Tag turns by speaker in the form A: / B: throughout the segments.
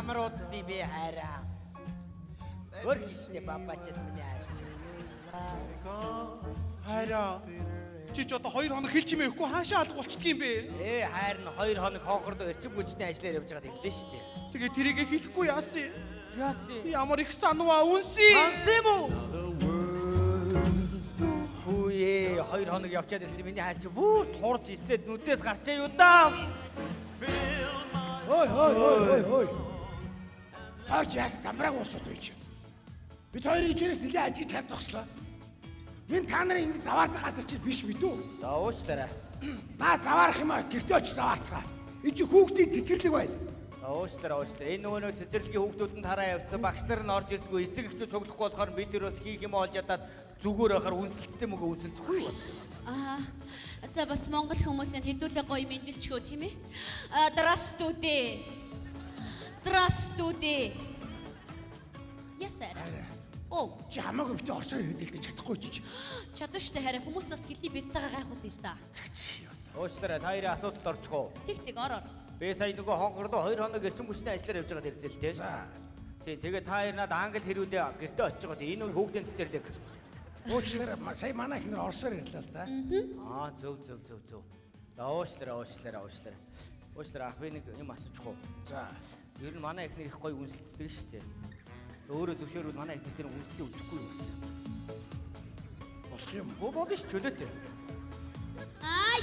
A: Ямар удаа би хайраа. Өөр хийштэй бабачд миний хайр.
B: Хайраа. Чи ч одоо 2 хоног хэл чимээ өгөхгүй хаашаа алга болчдөг юм бэ?
A: Хайр нь 2 хоног хонхордоо эрчим хүчний ажиллаар явж байгаад ирлээ шүү дээ.
B: Тэгээ тэрийгэ хэлэхгүй яасан?
A: Яасан?
B: Ямар их санваа үнсэн.
A: Сансан юм уу? Хүүе, 2 хоног явчаад ирсэн миний хайр чи бүр турж ицээд нүдээс гарчаа юу даа.
C: Ой ой ой ой ой. Таарч яас замбрааг уусаад байж. Бид хоёрын ичээрээс нэлээд ажиг чад зогслоо. Энэ та нарын ингэ заваардаг газар чи биш мэдүү.
A: За уучлаарай.
C: Наа заваарах юм аа гэртээ очиж заваарцгаа. Энэ чи хүүхдийн цэцэрлэг байна.
A: За уучлаарай, уучлаарай. Энэ нөгөө нэг цэцэрлэгийн хүүхдүүд нь тараа явцсан. Багш нар нь орж ирдэггүй. Эцэг эхчүүд цуглахгүй болохоор бид тэр бас хийх юм олж ядаад зүгээр байхаар үнсэлцтэй мөгөө үнсэлцэхгүй бас.
D: Аа. За бас монгол хүмүүсийн хэдүүлээ гоё мэндэлчгөө тийм ээ. А здравствуйте. Здравствуйте. Ясаа. Оо,
C: Чи хамаагүй битээ орсоор хэдэлдэж чадахгүй чи.
D: чадна штэ хараа хүмүүс бас хэлний бидтэйгээ гайхуул л да.
A: Уучлаарай, та хоёрын асуудалд орчих уу?
D: Тэг тэг ор ор.
A: Би сая нөгөө хонхордоо 2 хоног эрчим хүчний ажиллаар явж байгаад ирсэн л дээ.
C: За.
A: Тийм, тэгээ та хоёр над англи хэрүүлээ гэртээ очиж байгаа. Энэ бол хүүхдийн цэцэрлэг.
C: Уучлаарай сая манай ихнэр орсоор ирлээ л да.
A: Аа, зөв зөв зөв зөв. За уучлаарай, уучлаарай, уучлаарай. Уучлаарай, ах би нэг юм асуучих уу?
C: За.
A: Ер нь манай эхнэр их гоё үнсэлцдэг шүү дээ. Өөрөө зөвшөөрвөл манай эхнэр тэр үнсэлцээ үзэхгүй юм бас.
C: Болох юм.
A: Болно ш чөлөөтэй.
D: Ай.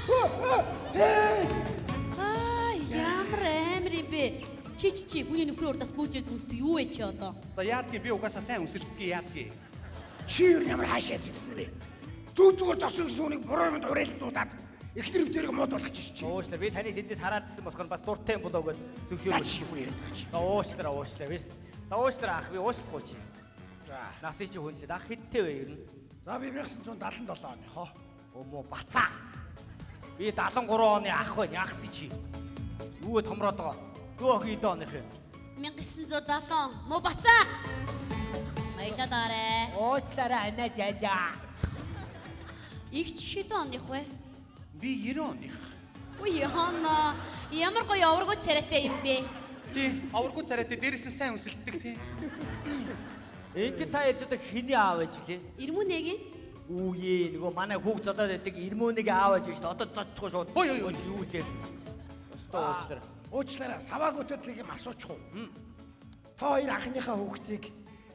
D: Аа, ямар амар юм бэ? Чи чи чи хүний нөхрийн урдаас гүйж ирд үнсдэг юу вэ чи одоо?
B: За яадгийг би угаасаа сайн үнсэлдгийг яадгийг.
C: Чи юу ямар хаашаа зүг вэ? Зүг зүгээр зогсон гэсэн үнийг буруу юмд уриалан дуудаад эхнэр битэрэг мууд болгочих чи.
A: Уучлаарай, би таныг тэндээс хараадсан болохоор бас дуртай юм болоо гэд
C: За
A: зөвшөөрвөл.
C: чи юу яриад байгаа чи.
A: За уучлаарай, уучлаарай. Би за уучлаарай ах би уучлахгүй чи.
C: За.
A: Насыг чи хүндлээд ах хэдтэй вэ ер нь?
C: За би 1977 оны хоо.
A: Өмөө бацаа. Би 73 оны ах байна. Яахсан чи? Юу вэ томроод байгаа? Юу охин хэдэн оных юм?
D: 1970 мó бацаа. Баярлалаа даарэ.
A: Уучлаарай анаа жажаа.
D: Игч хэдэн оных вэ?
B: Би 90 оных.
D: Үгүй яана. Ямар гоё овргоо царайтай юм бэ?
B: Тий, аваргуу царайтай дээрээс нь сайн үнсэлддэг тий.
A: Ингээд та ярьж одоо хэний аав ээж лээ?
D: Ирмүнэгийн
A: Үе нөгөө манай хүүхд зодоод байдаг ирмөнийг аав ээж шүү дээ. Одоо зодчихгүй шууд.
B: Ой, ой, ой.
A: Юу лээ? Өстөө уучлаарай.
C: Уучлаарай саваагүйтэй нэг юм асуучих уу? Та хоёр анхныхаа хүүхдийг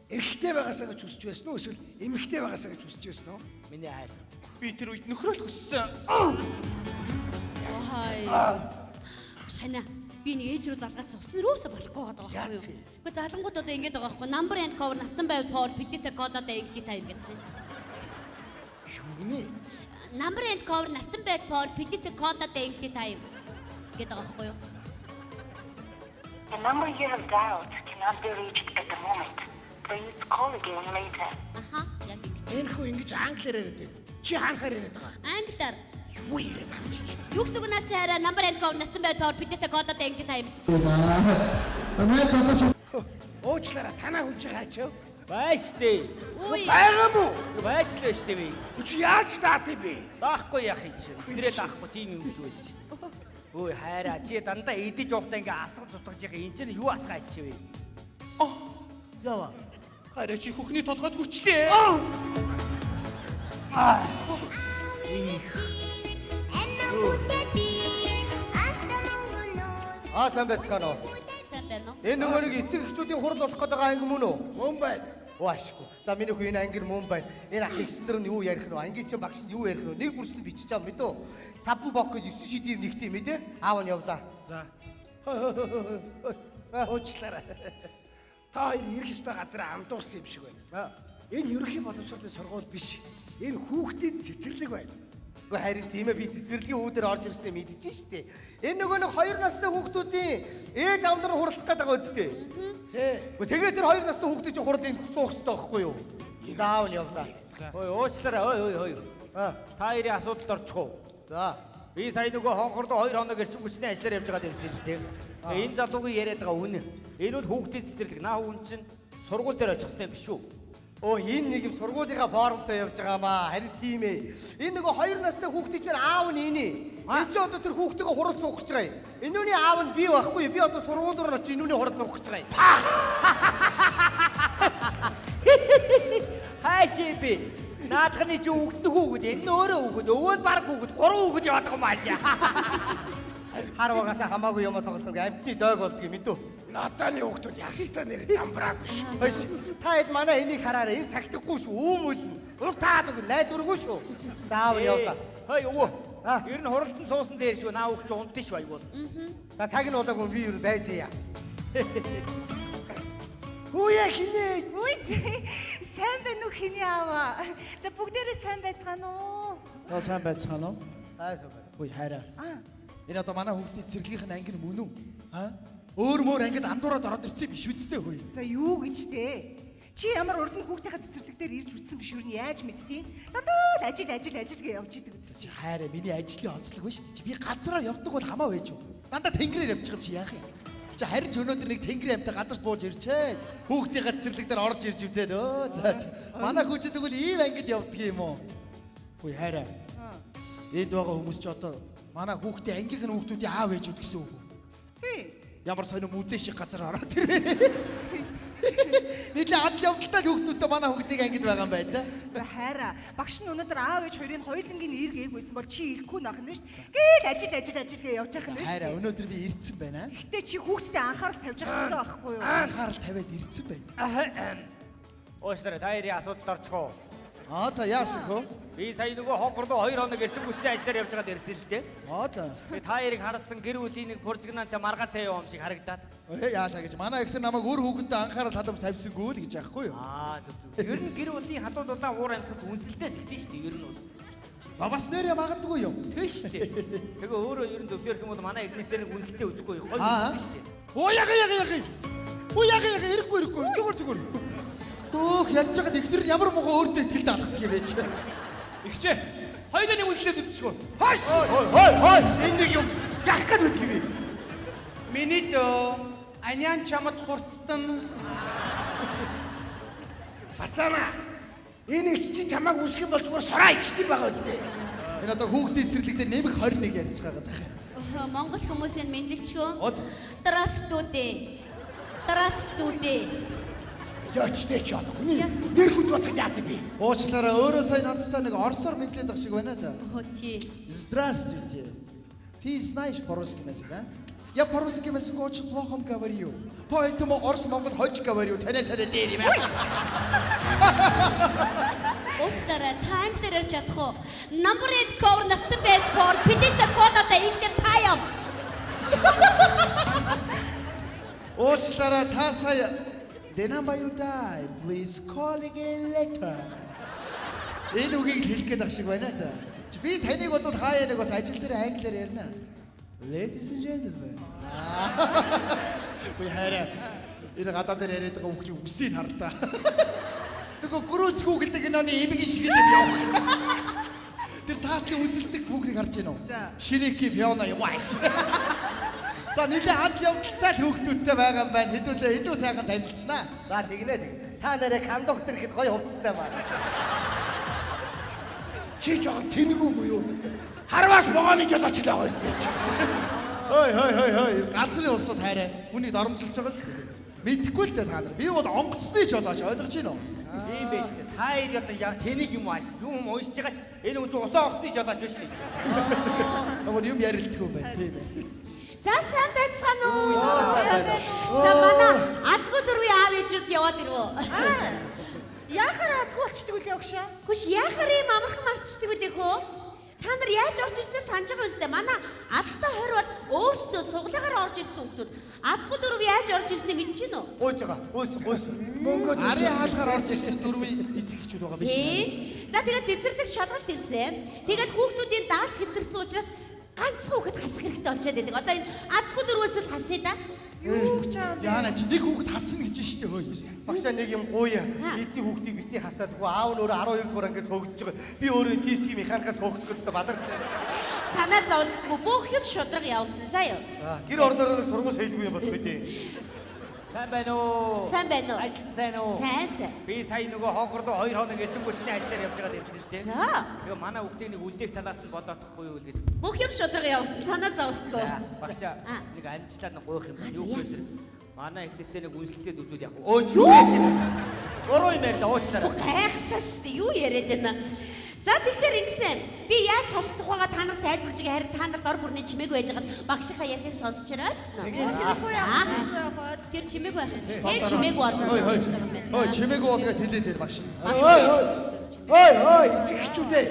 C: эрэгтэй байгаасаа гэж хүсэж байсан уу эсвэл эмэгтэй байгаасаа гэж хүсэж байсан уу?
A: Миний хайр.
B: Би тэр үед нөхрөө л хүссэн.
D: Хай. Шана би нэг ээж рүү залгаад усан рүүсэ болохгүй байгаа байхгүй юу? Гэхдээ залангууд одоо ингэж байгаа байхгүй number and cover настан байв power please call одоо ингэж time гэдэг юм.
C: Юу гинэ?
D: Number and cover настан байв power please call одоо ингэж time гэдэг байгаа байхгүй юу?
E: The number you have dialed cannot be reached at the moment. Please call again later.
D: Аха яг ингэж.
C: Энэ хүү ингэж англиар яриад байд. Чи хаанхаар яриад байгаа?
D: Англиар
C: Юу яриад байгаа юм чи?
D: юу гэсэн үг наа чи хараа number and cover настан байв power please call одоо ингэж time.
C: Уучлаарай танаа хүн чи хаачаа?
A: Байж штэ.
D: Үгүй.
C: Байгаа мó?
A: Байж лээ штэ би.
C: Чи яаж даат юм бэ?
A: Даахгүй яах юм чи. Тэрээ даахгүй тийм юм гэж байсан. Ой хайраа чи дандаа идэж явахдаа ингээ асгаж зутгаж яхаа энэ чинь юу асгаа ичвэ? Ява.
B: Хайраа чи хөхний толгойд гүрчлээ.
F: Аа сайн байцгаана уу?
D: Сайн байна уу?
F: Энэ нөгөө нэг эцэг эхчүүдийн хурал болох гэдэг анги мөн үү?
C: Мөн байна.
F: Оо ашгүй. За миний хүү энэ анги нь мөн байна. Энэ ах эгч нар нь юу ярих нь вэ? Ангийн чинь багш нь юу ярих нь вэ? Нэг бүрс нь бичиж чам мэдөө. Саван бок гэж 9 шидив нэгт юм мэдээ. Аав нь явлаа.
C: За. Уучлаарай. Та хоёр ирэх ёстой газар андуурсан юм шиг байна. Энэ ерөнхий боловсролын сургууль биш. Энэ хүүхдийн цэцэрлэг байна.
F: Үгүй харин тийм ээ би цэцэрлэгийн үүдээр орж ирснээ мэдчихээн шүү дээ. Энэ нөгөө нэг хоёр настай хүүхдүүдийн ээж аав нар хуралдах гэдэг байгаа үстэй.
C: Тэ.
F: Үгүй тэгээ тэр хоёр настай хүүхдийн чинь хурал энд суух ёстой байхгүй юу? За аав нь явлаа.
A: Ой уучлаарай. Ой ой ой.
F: Аа.
A: Та хоёрын асуудалд орчих уу?
F: За.
A: Би сая нөгөө хонхордоо 2 хоног эрчим хүчний ажиллаар явж байгаад ирсэн л дээ. Тэгээ энэ залуугийн яриад байгаа үнэ. Энэ бол хүүхдийн цэцэрлэг. Наа хүн чинь сургууль дээр очих хэрэгтэй юм биш үү?
F: Оо энэ нэг юм сургуулийнхаа формтой явж байгаа маа. Харин тийм ээ. Энэ нөгөө 2 настай хүүхдийн чинь аав нь энэ. Энэ чи одоо тэр хүүхдтэйгээ хурал суух гэж байгаа юм. Энүүний аав нь би байхгүй. Би одоо сургууль руу очиж энүүний хурал суух гэж байгаа юм.
A: Хаашаа би? Наадхны чи хүүхэд нь хүүхэд, энэ нь өөрөө хүүхэд, өвөө нь баг хүүхэд, гурван хүүхэд яваад байгаа юм аашаа.
F: Хар багасаа хамаагүй юм тоглох амтны дойг болдгийг мэдв.
C: Наданы хүүхдүүд ястай нэр замбраагүй шүү.
F: Хойш та хэд манай энийг хараарай. Энэ сахихгүй шүү. Үүмэл нь. Унтаад үг найдваргүй шүү. Заавал явлаа.
A: Хой өвөө. Ер нь хуралдан суусан дээр шүү. Наа хүүхд чи унтын шүү айгуул.
F: За цаг нь болоогүй би ер нь байж яа.
C: Хүүе хинээ.
G: Үгүй сайн байна уу хиний аава? За бүгдээрээ сайн байцгаана уу?
H: Ноо сайн байцгаана уу?
F: Сайн байна.
H: Хөөе хайраа. Энэ одоо манай хүүхдийн цэцэрлэгийнх нь анги нь мөн үү? Аа? Өөр мөр ангид андуураад ороод ирсэн биш үсттэй хөөе.
G: За юу гэж дээ? Чи ямар урд нь хүүхдийнхаа цэцэрлэг дээр ирж үтсэн биш юу нь яаж мэдтiin? Дандаа л ажил ажил ажил гэж явж идэг үст.
H: Чи хайраа миний ажлын онцлог ба шүү дээ. Чи би газраар явдаг бол хамаа байж юу? Дандаа тэнгэрээр явчих юм чи яах юм? Чи харин ч өнөөдөр нэг тэнгэрийн амьтаа газарт бууж ирчээ. Хүүхдийнхаа цэцэрлэг дээр орж ирж үзээд өө за. Манай хүүчүүд тэгвэл ийм ангид явдаг юм уу? Хөөе хайраа. Энд байгаа хүмүүс ч одоо манай хүүхдийн ангийнх нь хүүхдүүдийн аав ээжүүд гэсэн үг үү?
G: Тий.
H: Ямар сонир музей шиг газар ороод ирээ. Нийлээ адал явдалтай хүүхдүүдтэй манай хүүхдийг ангид байгаа юм байна да.
G: Хайраа, багш нь өнөөдөр аав ээж хоёрын хоёулангийн эрг ээг байсан бол чи ирэхгүй нах нь шүү. Гээл ажил ажил ажил гэж явж байгаа юм шүү.
H: Хайраа, өнөөдөр би ирсэн байна.
G: Гэтэ чи хүүхдтэй анхаарал тавьж явах хэрэгтэй байхгүй юу?
H: Анхаарал тавиад ирсэн байна.
A: Уушлаарай, та хоёрын асуудалд орчих уу?
H: Аа за яасан хөө?
A: Би сая нөгөө хог руу 2 хоног эрчим хүчний ажиллаар явж байгаад ирсэн л дээ.
H: Аа за.
A: Би та хоёрыг харсан гэр бүлийн нэг пуржигнаантай маргаатай юм шиг харагдаад.
H: Ээ яалаа гэж манай ихтер намайг өөр хүүхэдтэй анхаарал халамж тавьсангүй л гэж аахгүй юу?
A: Аа зөв зөв. Ер нь гэр бүлийн халуун дулаан уур амьсгалд үнсэлтэй сэтгэн шүү дээ. Ер нь бол.
H: Бас нэрээ магадгүй юм.
A: Тэг шүү дээ. Тэгээ өөрөө ер нь зөвлөрөх юм бол манай ихнэртэй нэг үнсэлцээ үзэхгүй гоё үнсэлцэн шүү дээ.
H: Оо яга яга яга. Оо яга яга ирэхгүй ирэхгүй. Зүгээр зүгээр. Хөөх ядж байгаад ихнэр нь ямар муухай өөртөө ихтгэлтэй алхах юм бэ чи.
B: Ихчээ. Хоёулаа нэг үнсэлээд үзчихв.
F: Хойш. Хой хой энэ нэг юм яах гээд байдаг юм.
B: Миний дөө аняан чамд хурцтан.
C: Бацаана. Энэ их чинь чамааг үсэх юм бол зүгээр сороо ичдэг байгаа үдээ.
H: Энэ одоо хүүхдийн цэцэрлэг дээр нэмэх 21 ярилцгаа гэдэг.
D: Монгол хүмүүсийн мэндэлчгөө. Здравствуйте. Здравствуйте.
C: Ёчтэй ч одоо хүний нэр хүнд бодох яа би.
H: Уучлаарай өөрөө сая надтай нэг орсоор мэдлээд ах шиг байна да.
D: Оо тий.
H: Здравствуйте. Ты знаешь по-русски язык, а? Я по-русски язык очень плохо говорю. Поэтому орс монгол хойч говорю. Танаас арай дээр юм.
D: Уучлаарай та англиар ярьж чадах уу? Number 8 cover настан байд for please code одоо инглээр та юм.
H: Уучлаарай та сая The number you dial, please call again later. Энэ үгийг л хэлэх гээд ах шиг байна да. Би таныг бол хаяа нэг бас ажил дээр англиар ярина. Ladies and gentlemen. Би хараа энэ гадаа дээр яриад байгаа хүүхдийн үсийг харлаа. Нөгөө гөрөөц хүүхэлдэг киноны эмэг шиг юм явах. Тэр цаатлын үсэлдэг хүүхнийг харж байна уу? Ширики Фиона юм ааш. За нэлээ ад явдалтай л хүүхдүүдтэй байгаа юм байна. Хэдүүлээ илүү сайхан танилцсанаа.
F: За тэгнэ тэг. Та нарыг кондуктор гэхэд гоё хувцастай байна.
C: Чи жоохон тэнэгүүгүй юу? Харвас могооны жолооч л байгаа юм чи.
H: Хой хой хой хой. Газрын улсууд хайраа. Хүнийг доромжилж байгаа шүү дээ. Мэдэхгүй л дээ та нар. Би бол онгоцны жолооч ойлгож байна уу?
A: Тийм байж тээ. Та хоёр одоо тэнийг юм ааш. Юм уншиж байгаа ч энэ үгүй усан онгоцны жолооч биш үү?
H: Тэгвэл юм ярилдаггүй байна тийм ээ.
D: За сайн байцгаана уу? За манай азгүй дөрвийн аав ээжүүд яваад ирвөө.
G: Яхаар азгүй болчдөг үлээ өгшөө?
D: Хүш яхаар юм амархан мартчихдаг үлээ хөө? Та нар яаж орж ирсэн санаж байгаа юм шүү дээ. Манай азтай 20 бол өөрсдөө суглаагаар орж ирсэн хүмүүс. Азгүй дөрөв яаж орж ирснийг мэдэж гин үү?
F: Гуйж байгаа. Гуйсан гуйсан.
H: Мөнгө арын хаалгаар орж ирсэн дөрвийн эцэг эхчүүд байгаа биш үү?
D: За тэгээд цэцэрлэг шалгалт ирсэн. Тэгээд хүүхдүүдийн даалц хэтэрсэн учраас ганцхан хүүхэд хасах хэрэгтэй болчиход байдаг. Одоо энэ азгүй дөрвөөс л хасъя да.
G: Юу гэж юм бэ?
H: Яана чи нэг хүүхэд хасна гэж штэ хөөе.
F: Багшаа нэг юм гуйя. Эдний хүүхдийг битгий хасаадгүй. Аав нь өөрөө 12 дугаар ангиас хөөгдөж байгаа. Би өөрөө физикийн механикаас хөөгдөх гэсэн баларч.
D: Санаа зовлонгүй бүх юм шудраг явагдана. За юу.
F: За гэр орноор нэг сургууль соёлгүй юм болох үү?
A: Сайн байна уу?
D: Сайн байна уу?
A: Ажил нь сайн уу?
D: Сайн сайн.
A: Би сая нөгөө хонхор руу 2 хоног эрчимгүчний ажиллаар явж байгаад ирсэн л дээ.
D: За.
A: Тэгээ манай хүүхдийг нэг үлдээх талаас нь бодоодохгүй юу гэж.
D: Бүх юм шударга явагдсан. Санаа зовлтгүй.
A: За, багшаа нэг амжилтлаад нэг гуйх юм
D: А,
A: байна.
D: за,
A: Юу гэхээр
D: яасан?
A: манай их нэртэй нэг үнсэлцээд үзвэл яг өөч юу яаж байна? Буруу юм ярьлаа уучлаарай.
D: Бүх гайхалтай шүү дээ. Юу яриад байна? За тэгэхээр ингэсэн. Би яаж хас тухайгаа та нарт тайлбарлаж байгаа харин та нар дор бүрний чимээгүй байж байгаад багшийнхаа ярихыг сонсч байгаа ойлгосноо. За.
I: Тэр чимээгүй байх юм.
D: Тэр чимээгүй болно
H: Хой хой.
I: гэж байгаа юм байна.
H: Хой чимээгүй болгоод хэлээд байна багш.
C: Ой ой. Ой ой эцэг эхчүүдээ.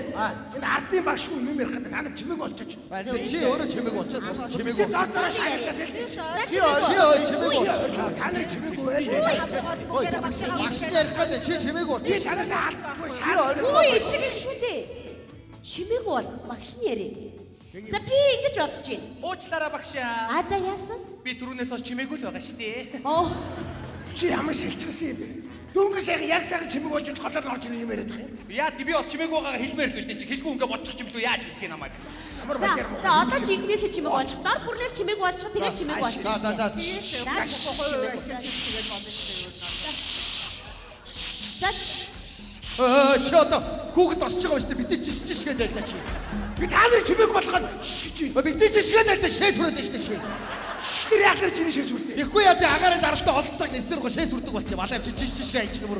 C: Энэ ардын багш хүн юм ярих гэдэг та нар чимээг болчих.
H: Байна чи өөрөө чимээгүй болчиход бас чимээгүй.
C: Дор дор шагналаа дэлдээ.
H: Чи ой чимээгүй болчих.
C: Та нар чимээгүй бай.
H: Хой багш ярих гэдэг чи чимээгүй
C: Чи
H: болчих.
C: танад алдгүй шаардлага.
D: Үгүй эцэг эхчүүдээ. Чимээгүй бол багш нь ярив. За би ингэж бодож байна.
B: Уучлаарай багшаа.
D: А за яасан?
B: Би түрүүнээс хойш чимээгүй л байгаа шүү дээ.
D: Оо
C: Чи ямар шилжчихсэн юм бэ? Дөнгөж сайхан яг сайхан чимээг болж голоор нь орж ирэх юм яриад байгаа юм.
B: Яа би бас чимээгүй байгаагаа хэлмээр л дээ шүү дээ. Чи хэлгүй ингээ бодчих юм лүү яаж хэлэх юм намайг.
C: Ямар
D: За
C: баяр муу.
D: за одоо чи инкнээсээ чимээг болчих. Дор бүрнээр чимээг болчих. Тэгэл чимээг болчих.
H: За за за.
D: За За
H: Өө чи одоо хүүхэд орчих байгаа юм шүү дээ. Бидний чи шишгээд байлаа чи.
C: Би та нар чимээг болгоод шш гэж байна.
H: Бидний чи шишгээд байлаа шээс хүрээд байна шүү дээ чи.
C: Шгтэр яах нар чиний шээс үрдээ.
H: Ихгүй яа тий агаараа даралтай олон цаг нисэр гоо шээс үрдэг болсон юм. Алаа чи жиш жишгээ аячих юм.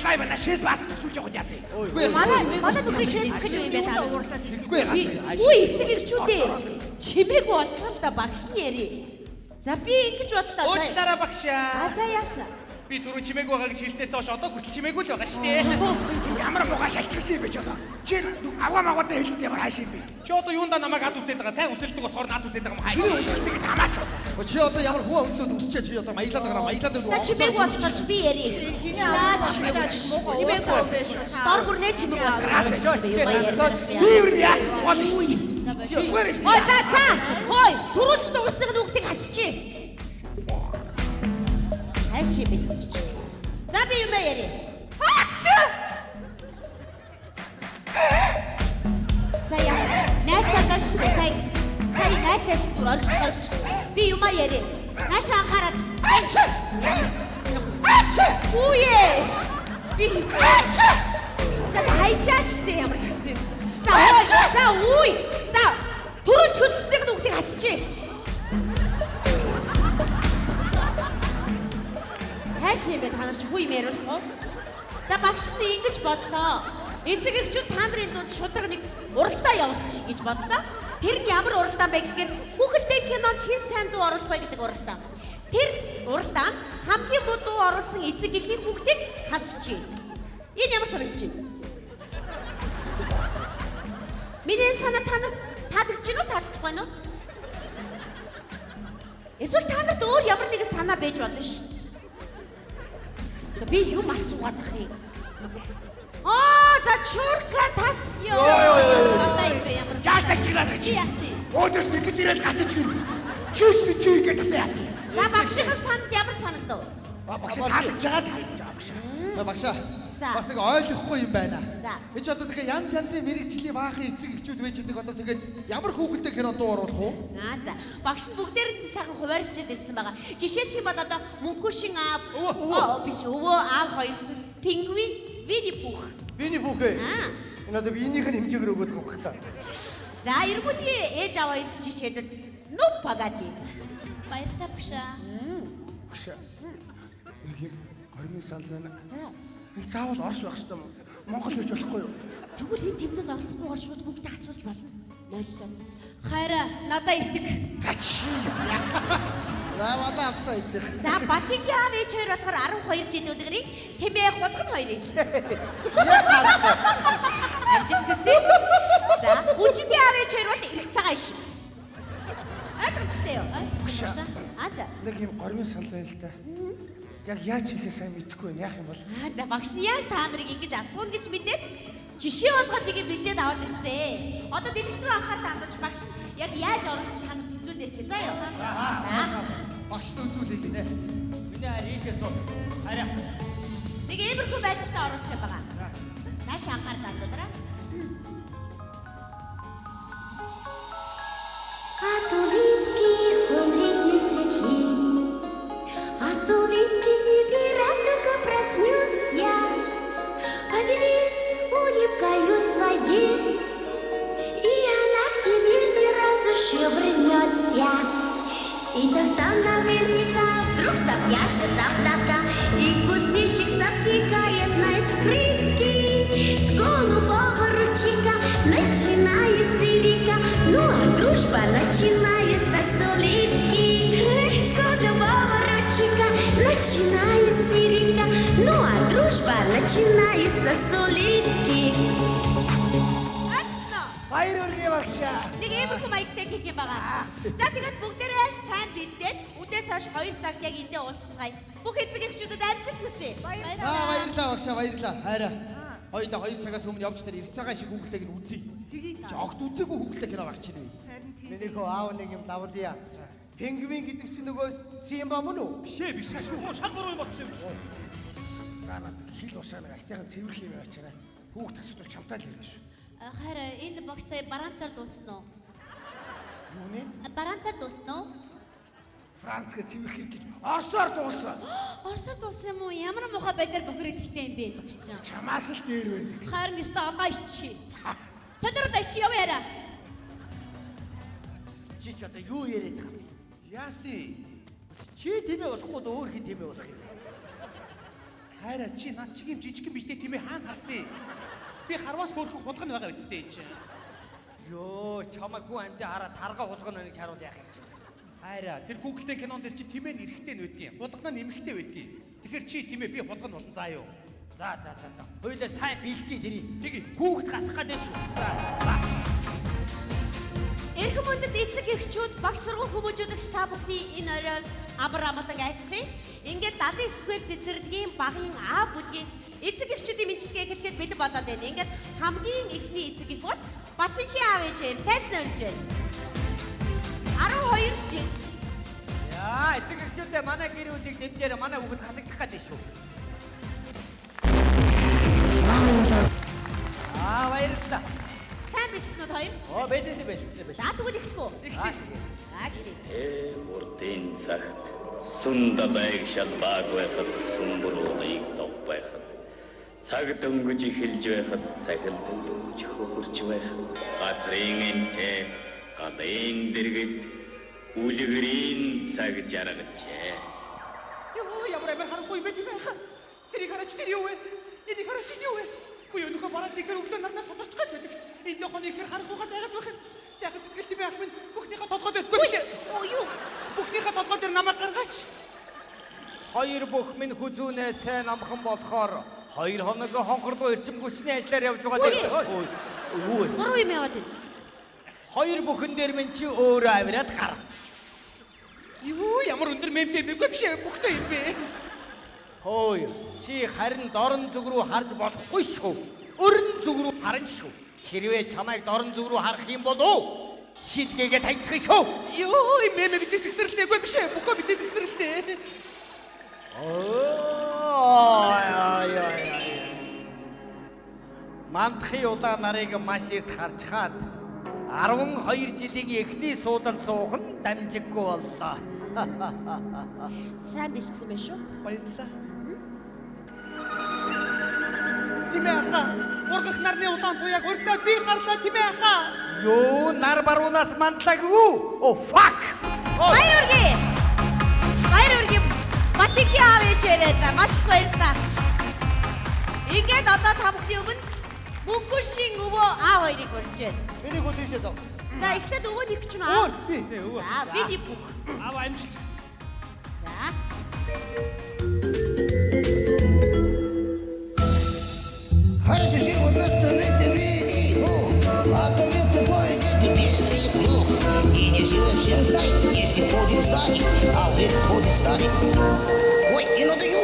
C: Хай байна шээс бас төсөөлж явах яа тий.
H: Үгүй
D: манай манай нөхрийн шээс гэх юм бэ та нар.
H: Тэгэхгүй яа.
D: Үгүй эцэг эхчүүдээ. Чимээгүй болчих л да багш нь ярив. За би ингэж бодлоо. За
B: Уучлаарай багшаа.
D: А за яасан?
B: Би түрүү чимээгүй байгаа гэж хэлснээс хойш одоо хүртэл чимээгүй л байгаа шүү дээ.
C: Ямар муухай шалчихсан юм бэ чи одоо. Чи авгаа магаатай хэлэнд ямар хайш юм бэ?
B: Чи одоо юундаа намайг ад үзээд байгаа? Сайн үнсэлдэг болохоор над үзээд байгаа юм хай.
C: Чиний үнсэлтийг хамаач одоо.
H: Чи одоо ямар хүн хөндлөд үсчээ чи одоо маялаад байгаа маялаад
D: За чимээгүй болцгооч би ярив. За чимээгүй. Дор бүрнээ чимээгүй болцгооч.
C: Би юу яаж гол шүү.
D: Ой за за. Ой түрүүлж дууссан нүгтийг хасчих. Хайш юм бэ? За би юм ярив. Хаач! За яа. Найзаа шүү дээ сая. Сая найзаас зүр орж орж. Би юм ярив. Нааш анхаарал.
H: Ач! Ач!
D: Үе. Би Ач! За хайчаач дээ ямар хэцүү юм. За ой, за үе. За түрүүлж хөдөлсөн нүгтийг хасчих. Хайш юм бэ та нар чи хүү юм яриулахгүй. За багш нь ингэж бодлоо. Эцэг эхчүүд та нарын дунд шударга нэг уралдаа явуулчих гэж бодлоо. Тэр нь ямар уралдаан бэ гэхээр хүүхэлдэйн кинонд хэн сайн дуу оруулах вэ гэдэг уралдаан. Тэр уралдаанд хамгийн муу дуу оруулсан эцэг эхийн хүүхдийг хасчих. Энэ ямар санагдаж байна? Миний энэ санаа та нарт таалагдж байна уу, таалагдахгүй байна уу? Эсвэл та нарт өөр ямар нэгэн санаа байж болно шүү дээ. Одоо би юм асуугаад ах юм. Аа, за чурка тас
I: Йоо. Дандаа юм бэ ямар.
C: Яаж тачглаад
I: Чи
C: чи?
I: яасан юм?
C: Өөдөөс нэг гэж ирээд гацж гин. Чи чи гэдэг та яа тий.
D: За багшийн санд ямар санагдав?
C: А багш таалагдж байгаа таалагдж байгаа багш.
H: Багшаа.
D: За.
H: Бас нэг ойлгохгүй юм байна.
D: За.
H: Энэ ч одоо тэгэхээр янз янзын мэрэгжлийн баахан эцэг эхчүүд байж байгаа одоо тэгээд ямар хүүхэдтэй кино дуу оруулах уу?
D: Аа за. Багш нь бүгдээрэнд нь сайхан хуваарлжээд ирсэн байгаа. Жишээлх юм бол одоо мөнхөшин аав, өвөө биш өвөө аав хоёр пингвин, Винни Пух.
F: Винни Пух ээ.
D: Аа.
F: Энэ одоо энийх нь хэмжээгээр өгөөд байгаа юм та.
D: За, эргүүдийн ээж аав хоёрт жишээлбэл ну пагади.
I: Баярлалаа багшаа.
C: Багш. Нэг юм гормын сал байна. Энэ заавал Орос байх ёстой юм уу? Монгол гэж болохгүй юу?
D: Тэгвэл энэ тэмцээнд оролцохгүйгээр шууд хүүхдээ асууж болно. Нойллоо.
I: Хайраа надаа итг.
C: За чи.
H: За валаа авсан идэх.
D: За Батынгийн аав ээж хоёр болохоор 12 жил үлгэрийн тэмээ худган хоёр ирсэн. Амжилт хүсье. За үжигийн аав ээж хоёр бол эрх цагаан иш. Ойлгомжтой юу?
I: Ойлгосон багшаа.
D: Аа за.
C: Нэг юм гормын сал байна л да. Яг яаж хийхээ сайн мэдэхгүй байна. Яах юм бол?
D: Аа за багш нь яг та нарыг ингэж асууна гэж мэдээд жишээ болгоод нэг юм бэлдээд аваад ирсэн. Одоо дэлгэц рүү анхаарлаа хандуулж багш нь яг яаж оруулах та нарт үзүүлээд өгье. За юу? За.
H: Багшд үзүүлээ гинэ.
A: Миний хайр ийшээ суу. Хараа.
D: Нэг иймэрхүү байдалтай оруулах юм байгаа. Нааш анхаарлаа хандуулаарай.
J: От улыбки он ведь не светлей, от
D: И тогда наверняка вдруг запляшет та-та-та, и кузнечик затыкает на скрипке. С голубого ручейка начинается река, ну а дружба начинается с улыбки. С голубого ручейка начинается река, ну а дружба начинается с улыбки.
C: Баяр үргээ багшаа.
D: Нэг иймэрхүү маягтай хийх юм байгаа. За тэгээд бүгдээрээ сайн бэлдээд үдээс хойш 2 цагт яг эндээ уулзцгаая. Бүх эцэг эхчүүдэд амжилт хүсье.
H: Аа баярлалаа багшаа баярлалаа. Хайраа. Хоёулаа 2 цагаас өмнө явж тэр их цагаан шиг хүүхэлтэйг нь үзье. Чи огт үзээгүй хүүхэлтэй кино гарч ирнэ.
F: Миний хөө аав нэг юм давлая. Пингвин гэдэг чинь нөгөө Симба мөн үү?
B: Биш ээ биш шүү. Шал буруу юм бодсон юм шүү.
C: За над хил усаа нэг айтайхан цэвэрх юм ачаарай. Хүүхд асуудал чамтай л хэрэг шүү.
I: Хараа энэ багш сая бараанцаар дуулсан уу?
C: Юу нэ?
I: Бараанцаар дуулсан уу?
C: Францгээ цэвэрх хийж Оросоор дуулсан.
I: Оросоор дуулсан юм уу? Ямар муухай байдлаар бохир хэлэхтэй юм бэ багш чинь.
C: Чамаас л дээр байна.
I: Харин өстө аваа ичи. Солиороо ичи яваа яриа.
A: Чи ч одоо юу яриад байгаа юм бэ?
B: Яасан?
A: Чи тэмээ болохгүй дөө өөр хин тэмээ болох юм.
B: Хайраа чи над чиг юм жижигхэн биш дээ тэмээ хаана харсан юм? Би харваас хөөрхөн хулган байгаа үсттэй чи.
A: Йоо, чамайг хүн амьтаа хараа тарга хулган байна гэж харуул яах юм чи.
B: Хайраа тэр Google-тэй кинон дээр чи тэмээ нь эрэхтэй нь байдгийн. Хулгана нь эмэгтэй байдгийн. Тэгэхээр чи тэмээ би хулган болно заа юу.
A: За за за за. Хоёулаа сайн бэлдээ тэрийг.
B: Тэгье.
A: Хүүхд гасах гэдэг шүү. За. За.
D: Эрхэм хүндэт эцэг эхчүүд, багш сургууль хүмүүжүүлэгч та бүхний энэ оройн амар амгалан айлтгая. Ингээд 79 дугаар цэцэрлэгийн багын А бүлгийн эцэг эхчүүдийн мэндчилгээ эхлэхэд бэлэн болоод байна. Ингээд хамгийн эхний эцэг эх бол Батынхийн аав ээжээр тайсан орж байна. 12 жил.
A: Яа, эцэг эхчүүдээ манай гэр бүлийг дэмжээрэй. Манай хүүхэд хасагдах гэдэг шүү. Аа, баярлалаа.
D: Сайн бэлдсэн үү хоёр?
A: Оо, бэлдсэн бэлдсэн бэлдсэн.
D: За тэгвэл эхлэх үү?
A: Эхлэе.
D: За эхлэе.
J: Урдын цагт сунда байг шалбааг байхад сүмбруудыг дов байхад цаг дөнгөж эхэлж байхад цахил дөнгөж хөхөрч байхад газрын энтэй галын дэргэд үлгэрийн цаг жаргажээ.
B: Йоо ямар амар харанхуй юм бэ тийм ээ. Тэрийг хараач тэр юу вэ? Энийг хараач юу вэ? Үгүй юу нөхөө бараад ихээр өглөө нарнаас татарч гад байдаг. Энэ дохоны ихээр харанхуйгаас айгаад байх юм. Сайхан сэтгэл тийм байх минь бүхнийхээ толгой дээр биш.
D: Оо юу?
B: Бүхнийхээ толгой дээр намайг гаргаач.
A: Хоёр бүх минь хүзүүнээ сайн амхан болохоор 2 хоног хонхорлоо эрчим хүчний ажиллаар явж байгаа даа. Юу вэ?
D: Буруу юм яваад байна.
A: Хоёр бүхэн дээр минь чи өөрөө авираад гар.
B: Юу ямар өндөр мемтэй юм бэ? Үгүй биш бүхтэй юм бэ?
A: Хөөе, чи харин дорн зүг рүү харж болохгүй шүү. Өрн зүг рүү харна шүү. Хэрвээ чамайг дорн зүг рүү харах юм бол шилгээгээ таньчих шүү.
B: Йоо, мемэ битээс ихсрэлтэй үгүй биш бүхөө битээс ихсрэлтэй.
A: Оо, яа яа яа. Мандахын улаан нарыг маш эрт харчхаад 12 жилийн эхний суудалд суух нь дамжиггүй боллоо.
D: Сайн бэлдсэн байх шүү.
B: Баярлалаа. Тимээ ахаа, ургах нарны улаан туяаг урьдаа би гарлаа тимээ ахаа.
A: Юу нар баруунаас мандлаагүй. Оо fuck.
D: Баяр үргээ. Баяр үргээ. Батынхийн аав ээж яриад маш их баярлалаа. Ингээд одоо та бүхний өмнө Мөнхөшийн өвөө аав хоёрыг урьж байна.
F: Миний хөө тийшээ зогс.
D: За эхлээд өвөө нэг ч юм аа.
F: Өвөө би.
B: Тэ өвөө.
D: За би нэг бүх.
B: Аав амжилт.
D: За.
K: Хорошо, вот нас И не всем знает, если входит в а входит в Ой, и надо его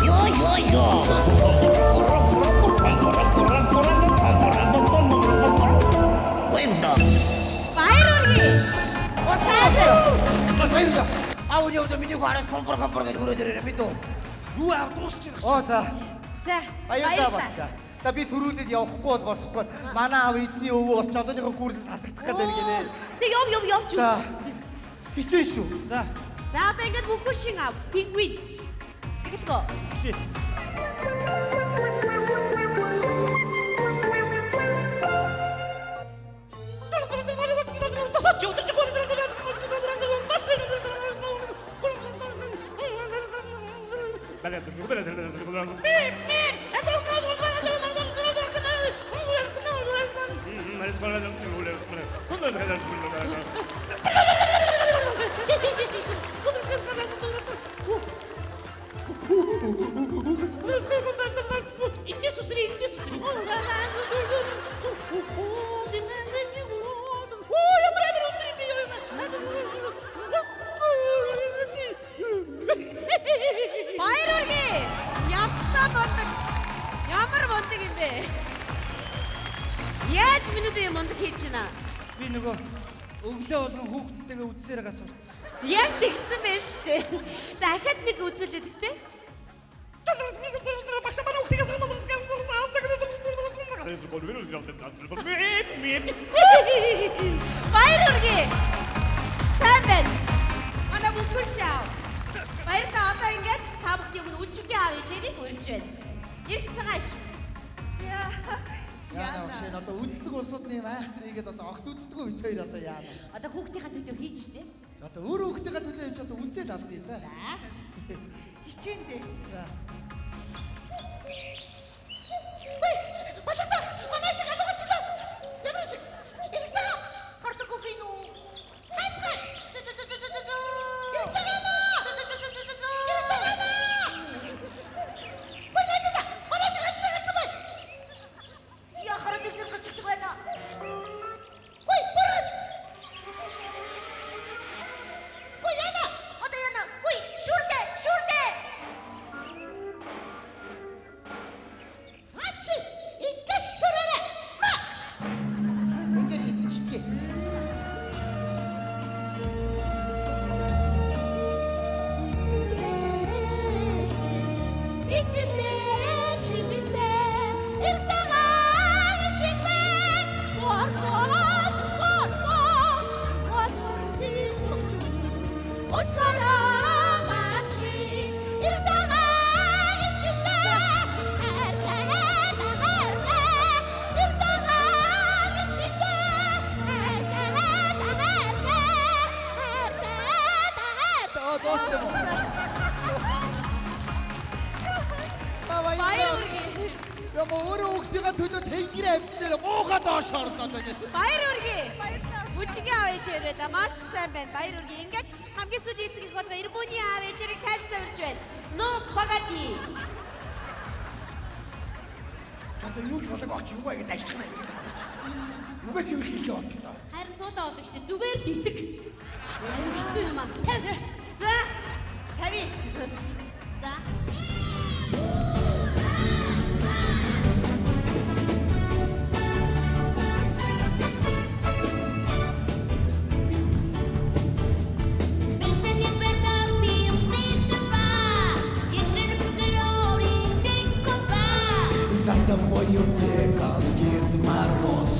K: Йо-йо-йо.
D: Баяр үргээ.
F: Баярлалаа. Аав явда миний хараас помпор помпор гэж өрөөд ирээрээ мэдв.
C: Юу аав дуусчих.
F: Оо за.
D: За.
F: Баярлалаа багшаа. За би төрүүлээд явахгүй бол болохгүй. Манай аав эдний өвөө бас жолооныхоо курсээс хасагдах гэдэг гинэ.
D: Тэг яв яв явж үз.
F: Хичээн шүү.
A: За.
D: За одоо ингэж мөнхөшин аав. Пингвин. Тэгэтгэв.
B: Эхлэе.
D: Баяр үргээ. Ястаа мундаг. Ямар мундаг юм бэ? Яаж минут юм мундаг хийж байна?
B: Би нөгөө өглөө болгон хүүхдтэйгээ үзсээр байгаа сурцсан.
D: Яг тэгсэн байж штэ. За ахаад нэг үзүүлээд тэ. Баяр үргээ. Сайн байна. Манай бүхэр шав. Баярлалаа. Одоо ингээд та бүхний өмнө үжигийн аав ээжийг урьж байна. Ирэх цагааш.
H: Яана багш энэ одоо үздэг улсууд нэм айхтар хийгээд одоо огт үздэггүй бит хоёр одоо яана.
D: Одоо хүүхдийнхаа төлөө хийч тээ.
H: За одоо өөрөө хүүхдийнхаа төлөө юм чи одоо үзэл алд юм да.
G: Хичээндээ.
H: За.
K: Ой, баласаа манай шиг гадуур очлоо. Ямар шиг? Эрэг цагаан. Хордог гин үү? Хайцгаа. Эрэг цагаан аа. Эрэг цагаан аа. Ой, найзаа, манай шиг гадуур гацсан бай. Яа хараад ирнэр гарчдаг байна. Ой, бороо. Ой, яна. Одоо яна. Ой, шүрдэ, шүрдэ. Ачи, ингэ шүрээрэ. Ма.
H: Ингэ шидчихье.
D: Баяр үргээ.
H: Яма өөрөө хүүхдийнхаа төлөө тэнгэр амьднаар муухай доош орлоо гэдэг.
D: Баяр үргээ. Бүжигийн аав ээж хоёроо да маш сайн байна. Баяр үргээ. Ингээд хамгийн сүүлийн эцэг их болгоо Ирбүний аав ээж хоёрыг тайснаа урьж байна. Ну погоди.
C: Одоо юу ч болоог очиж юу гэж дайчих юм гэдэг. Үгээс юу хэлээ бодлоо.
I: Харин туулаа болдог шүү дээ. Зүгээр л итэг. Аюу хэцүү юм аа. 50.
D: За 50.
I: За.
L: За тобою бегал Дед Мороз,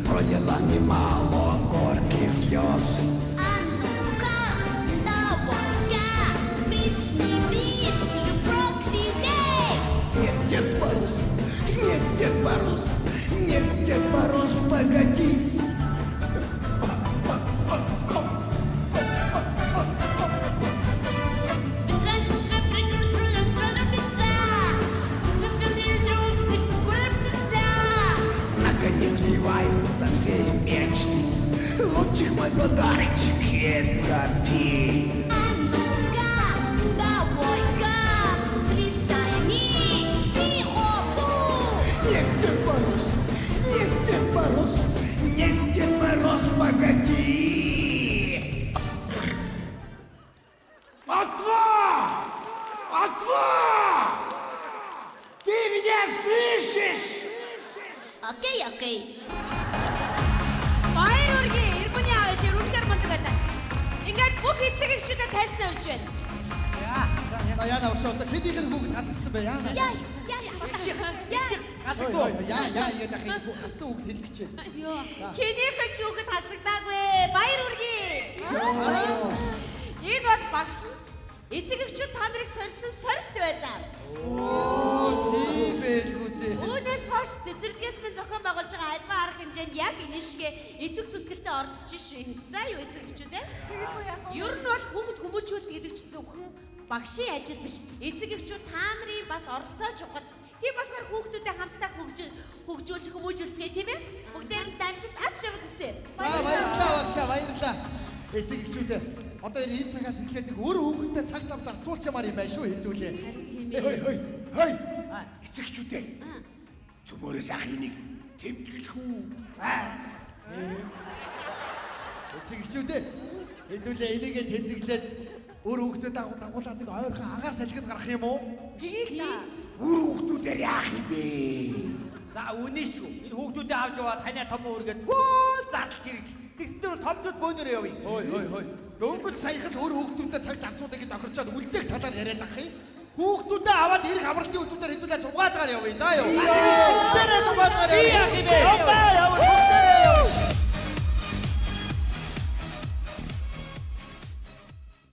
L: пролила немало горьких слез.
I: А ну-ка, давай-ка, присними проклятый!
L: Нет, Дед Мороз, нет, Дед Мороз, нет, Дед Мороз, погоди. Наконец сливаются все мечты. Лучших мой подарочек это ты.
I: А ну-ка, давай-ка, плясай, пихопу!
L: Нет, Дед Мороз, нет, Дед Мороз, нет, Дед Мороз, погоди! Отва! Отва! Ты меня слышишь?
I: Окей, окей.
D: Баяр үргээ. Ирбүний аав ээж хоёр үнэхээр мундаг байна. Ингээд бүх эцэг эхчүүдэд тайснаа урьж байна.
H: За яана багш одоо хэдийнх нь хүүхэд хасагдсан бэ яана.
I: Яа, яа, яа.
H: Хасагдав. Яа яа яа дахин хассан хүүхэд хэлэх гэж байна.
I: Йоо.
D: Хэнийх ч хүүхэд хасагдаагүй. Баяр үргээ. Энэ бол багш нь эцэг эхчүүд та нарыг сорьсон сорилт байлаа.
H: Оо тийм байлгүй дээ.
D: Үүнээс хойш цэцэрлэгээс минь зохион байгуулж байгаа альва арга хэмжээнд яг энэ шигэ идэвх зүтгэлтэй оролцож шээ. За юу эцэг эхчүүд ээ? Ер нь бол хүүхэд хүмүүжүүлэлт гэдэг чинь зөвхөн багшийн ажил биш. Эцэг эхчүүд та нарын бас оролцоо чухал. Тийм болохоор хүүхдүүдэд хамтдаа хөгжүүлж хүмүүжүүлцгээе тийм ээ. Бүгдээр нь дамжид аз жаргал хүсье.
H: За баярлалаа багшаа баярлалаа. Эцэг эхчүүдээ одоо энэ цагаас эхлээд нэг өөр хүүхэдтэй цаг зав зарцуулчмаар юм байна шүү хэдүүлээ.
I: Харин тийм ээ.
C: Хой хой хой. Эцэгчүүдээ. Цөмөрөөс ах энийг тэмдэглэх үү?
H: Эцэг эхчүүдээ хэдүүлээ энийгээ тэмдэглээд өөр хүүхдэд дагуулад нэг ойрхон агаар салхид гарах юм уу?
G: Тгийл та.
C: Үр хүүхдүүдээр яах юм бэ?
A: За үнэн шүү. Энэ хүүхдүүдээ авч яваад ханиа том үргээд хөө зардал чирэгдэл. Тэгсэн дээр томчууд бөөнөрөө явъя.
H: Хой хой хой. Дөнгөж саяхан өөр хүүхдүүдэд цаг зарцуулах гэж тохирчоод үлдээх талаар яриад ах юм. Хүүхдүүдээ аваад ирэх амралтын өдрүүдээр хэдүүлээ зугаалгаар явъя. За юу. Бүгдээрээ зугаалгаар
A: Би
H: явъя.
A: яах юм бэ?